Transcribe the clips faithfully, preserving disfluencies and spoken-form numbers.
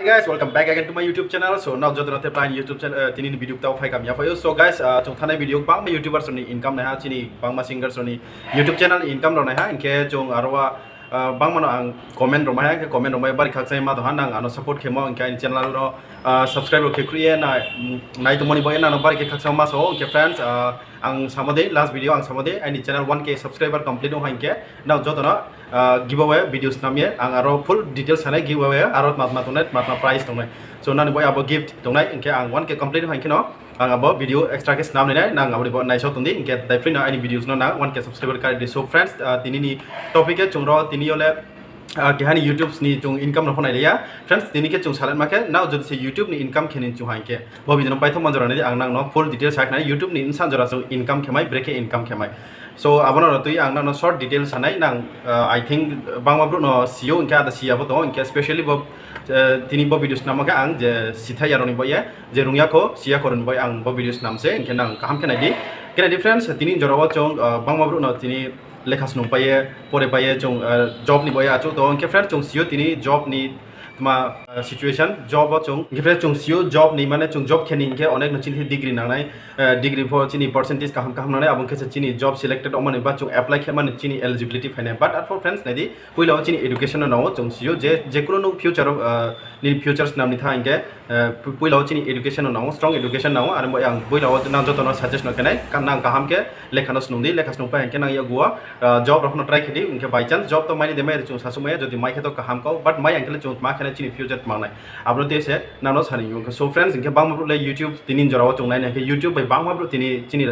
Guys, welcome back again to my YouTube channel. So, nrao joto no tepla aini YouTube channel, tini ni video ktao phai kam ya phai ou. So, guys, chung thanai video bangma YouTubers rao ni income nai ha, chini bangma singers rao ni YouTube channel income rao nai ha, hing khe chung aro wa, bangma no ang comment rao mai ha, hing khe comment rao mai bari khakchangma tong ha, nang ano support khemo, hing khe aini channel no subscribe rao khe khruh ye nai tongmo ni bo ye nang no bari khe khakchangma sa ou, hing khe friends, ang samo dei, last video ang samo dei, aini channel one K subscriber complete ong ha hing khe, nrao joto no giveaway video snam ye ang aro full details sanai giveaway aro tma tma tongnai, tma tma prize tongnai. So, nang ni bo abo gift tongnai, hing khe ang one K complete ong ha hing khe no ang abo video extra khe snam nai nai, nang abo ni bo naisao tong di, hing khe daiphroi no aini videos no nang one K subscriber kari di. So friends, tini ni topic khe chung ro tini yo le keha ni YouTube ni chung income rao pho nailai ya. Friends, tini khe chung saletma khe, nrao jodi se YouTube ni income khe ni chung ha hing khe, bo video no paithoh manjora nai di, ang nang no full details sa khnai, YouTube ni bsa jora chung income khe mai, brekhe income khe mai. So, abo no tui ang nang no short details sanai, nang, I think, bangma brouh no si ou, hing khe ada si ya pho tong ou, hing khe specially bo, tini bo video snammo khe ang je sithai ya rao ni bo ye, je rung ya kho, si ya kho rao ni bo ye ang bo video snam se, hing khe nang kaham khe nai di. Khe nai di friends, tini jora wo chung bangma brouh no tini lekha snung pai ye, pore pai ye chung job ni bo ye achouh tong ou, hing khe friends, chung si ou tini job ni tma situation, job wo chung, hing khe friends, chung si ou job ni mane chung job khe ni hing khe onek no chini degree nang nai, degree pho chini percentage kaham kaham nang nai, abo ong khe se chini job selected ongmo ni ba chung apply khe mani chini eligibility phai nai. But arpho friends, nai di, poila wo chini education no nang ou, chung si ou je, je kuno nung future, nini future snam ni tha hing khe, poila wo chini education no nang ou, strong education nang ou, are bo ang poila wo nang joto no suggest no khe nai, nang kaham khe lekha no snung di, lekha snung pai hing khe nang yakgu wo job rao pho no try khe di, hing khe by chance job to mai ni de mai ri chung sasuhmai ya, jodi mai khe to kaham kau, but mai ya hing khe le chung tma khe nai chini future tma nai. Abo no tei se nang no sa ni ou. So friends, hing khe bangma brouh le YouTube tini jora wo chung nai nai khe YouTube bai bangma brouh tini chini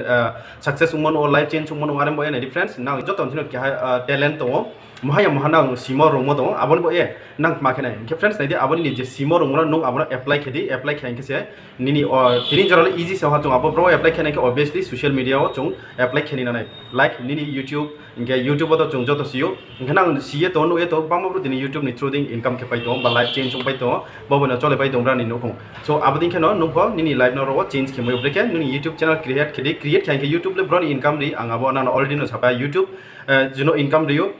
success ongmo no, life change ongmo no, are bo ye nai di friends, nang joto ni thing no keha talent tong ou, maha ya maha nang simo rungmo tong ou, abo ni bo ye nang tma khe nai. Hing khe friends, nai di, abo nini je simo rungmo no nung abo no apply khe di, apply khe hing khe se nini, tini jora le easy se ha chung abo brouh apply khe nai khe obviously social media wo chung apply khe ni nang nai. Like nini YouTube, hing khe YouTube wo to chung joto si ou, hing khe nang si ye tong ou, nuh ye tong ou, bangma brouh tini YouTube ni through dei income khe pai tong ou, ba life change ong pai tong ou, bo bo no chole pai tong bra ni nouhkhong. So abo dei khe no nung pho nini life no ro wo change khe mai ou, brekhe nini YouTube channel create khe di, create khe hing khe YouTube le brouh ni income ri, ang abo nang no already no sapai YouTube, je no income ri ou,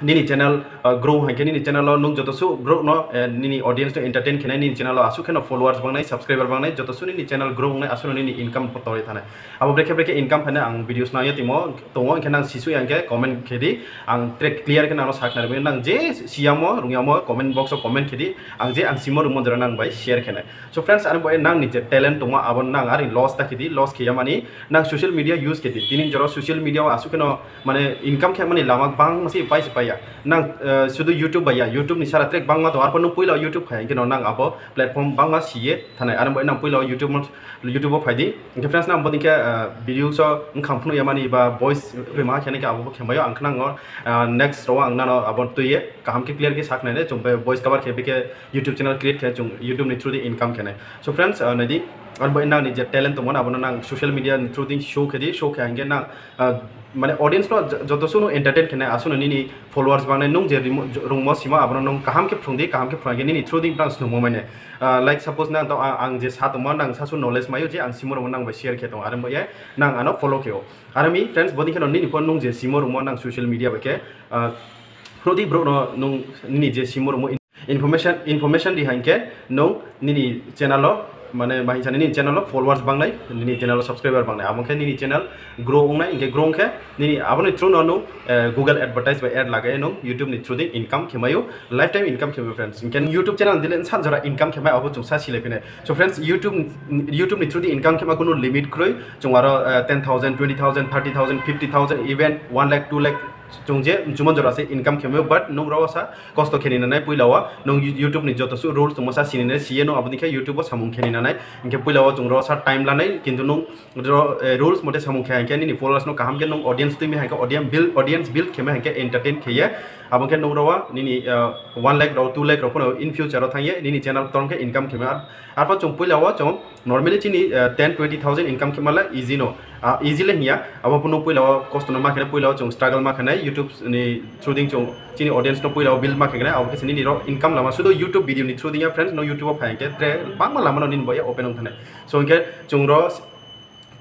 nini channel grow hing khe nini channel wo nung joto suh brouh no, nini audience no entertain khe nai, nini channel wo asuh khe no followers banng nai, subscriber banng nai, joto suh nini channel grow ong nai, asuh no nini income pho tor ye thanng nai. Abo brekhe brekhe income phai nai ang videos nang ye timo tong ou, hing khe nang si suh ya hing khe comment khe di, ang tre clear khe nang no sakhnari, nang je si yamo rung yamo comment box wo comment khe di, ang je ang simo rungmo jora nang bai share khe nai. So friends, are bo ye nang ni je talent tongmo abo no nang are loss ta khe di, loss khe ya mani nang social media use khe di, tini jora social media wo asuh khe no mane income khe mani lama gbangma se pai se pai ya. Nang sudu YouTube bai ya, YouTube ni sara tre gbangma tong, arpho nung poila wo YouTube phai hing khe no nang abo platform gbangma si ye thanng nai, are bo ye nang poila wo YouTube wo phai di. Hing khe friends, nang bo dei khe videos wo bkhang phnuh ya mani ba voice rima khe nai khe abo pho khe mai ou, ang khnang ou next rao wo ang nang no abo tui ye kaham khe clear khe sakhnari nai, chung bai voice cover khe bikhe YouTube channel create khe chung YouTube ni through dei income khe nai. So friends, nai di, are bo ye nang ni je talent tongmo abo no nang social media ni through dei show khe di, show khe hing khe nang mane audience no joto suh no entertain khe nai, asuh no nini followers banng nai, nung je rungmo simo abo no nung kaham khe phrung di, kaham khe phrung hing khe nini through dei brang snungmo mai nai. Like suppose nang to ang je sa tongmo nang sasu knowledge mai ou je ang simo rungmo nang bai share khe tong, are bo ye nang ano follow khe ou. Are mi friends, bo dei khe no nini pho nung je simo rungmo nang social media bai khe phnuh di brouh no nung nini je simo rungmo information ri hing khe nung nini channel wo, mane ma hing sa nini channel wo followers banng nai, nini channel wo subscriber banng nai, abo khe nini channel grow ong nai, hing khe grow ong khe nini abo ni through no nung Google advertise bai ad lagai ye nung YouTube ni through dei income khe mai ou, lifetime income khe mai ou friends. Hing khe YouTube channel dei le bsa jora income khe mai abo chung sa silai phi nai. So friends, YouTube ni through dei income khe ma kuno limit kroi, chung aro ten thousand, twenty thousand, thirty thousand, fifty thousand, even one lakh, two lakh, chung je mchumo jora se income khe mai ou, but nung ro wo sa kosto khe ni nang nai, poila wo nung YouTube ni joto suh rules tongmo sa si ni nai, si ye nung abo dei khe YouTube wo samung khe ni nang nai. Hing khe poila wo chung ro sa time la nai, kintu nung rules mote samung khe hing khe nini followers no kaham khe nung audience tui mai hing khe audience build khe mai hing khe entertain khe ye, abo khe nung ro wo nini one lakh rao, two lakh rao pho no in future wo thanng ye nini channel ktor khe income khe mai. Arpho chung poila wo chung normally chini ten, twenty thousand income khe ma le easy no, easy le hing ya, abo pho nung poila wo kosto no ma khe nai, poila wo chung struggle ma khe nai, YouTube ni through dei chung chini audience no poila wo build ma khe nai, abo khe se nini ro income lama sudu YouTube video ni through dei ya friends, nung YouTube wo phai hing khe tre bangma lama no nini bo ye open ong thanng nai. So hing khe chung ro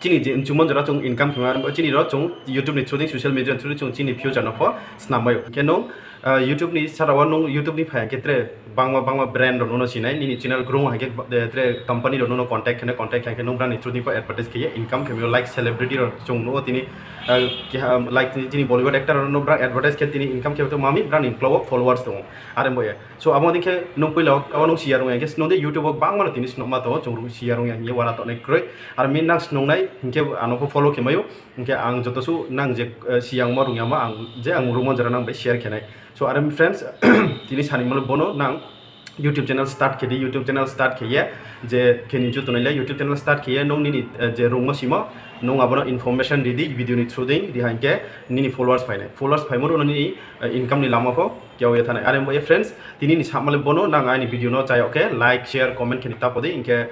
chini je mchumo jora chung income khe ma, chini ro chung YouTube ni through dei social media ni through dei chung chini future no pho snam mai ou. Hing khe nung YouTube ni sara wo nung YouTube ni phai hing khe tre bangma bangma brand rao no no sinai, nini channel grow hing khe tre company rao no no contact khe nai, contact khe hing khe nung brang ni through ni pho advertise khe ye income khe mai ou, like celebrity rao chung nuh ou tini, like chini Bollywood actor rao no brang advertise khe tini income khe tong ma mi, brang ni uklau wo followers tong ou. Are bo ye. So abo dei khe nung poila wo nung si ya rung ya hing khe nung de YouTube wo bangma no tini snungma tong ou, chung si ya rung ya hing ye uana tongnai kroi. Are mi nang snungnai hing khe ano pho follow khe mai ou. Hing khe ang joto suh nang je si yangmo rung yamo ang je ang rungmo jora nang bai share khe nai. So are mi friends, tini sanimo le bono nang YouTube channel start khe di, YouTube channel start khe ye je khe ni ju tongnai le YouTube channel start khe ye nung nini je rungmo simo nung abo no information ri di, video ni through dei ri hing khe nini followers phai nai, followers phaimo rao no nini income ni lama pho kau ye thanng nai. Are bo ye friends, tini ni samo le bono, nang aini video no chá yag khe like, share, comment khe ni ta pho di, hing khe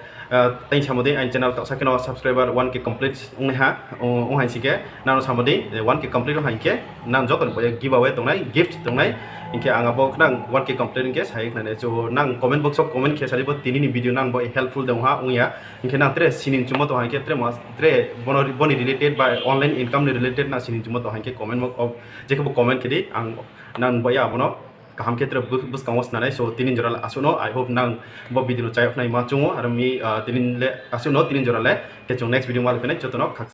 tei samo dei aini channel taohsa khe no subscriber one K complete ong nai ha, ong haing si khe nang no samo dei one K complete ong haing khe nang joto ni bo ye giveaway tongnai, gift tongnai. Hing khe ang abo nang one K complete hing khe sa ye khnanai. So nang comment box wo comment khe sa di bo tini ni video nang bo helpful de ong ha ong ya. Hing khe nang tre sining chumo tong haing khe tre, bo ni related ba online income ni related nang sining chumo tong haing khe comment, je khe bo comment khe di, ang nang bo ye abo no kaham khe tre buskang wo snanai. So tini jora le asuh no, I hope nang bo video no chá yag nai ma choung ou, are mi tini le asuh no, tini jora le, khe chung next video ma le phinai, joto no khakchang.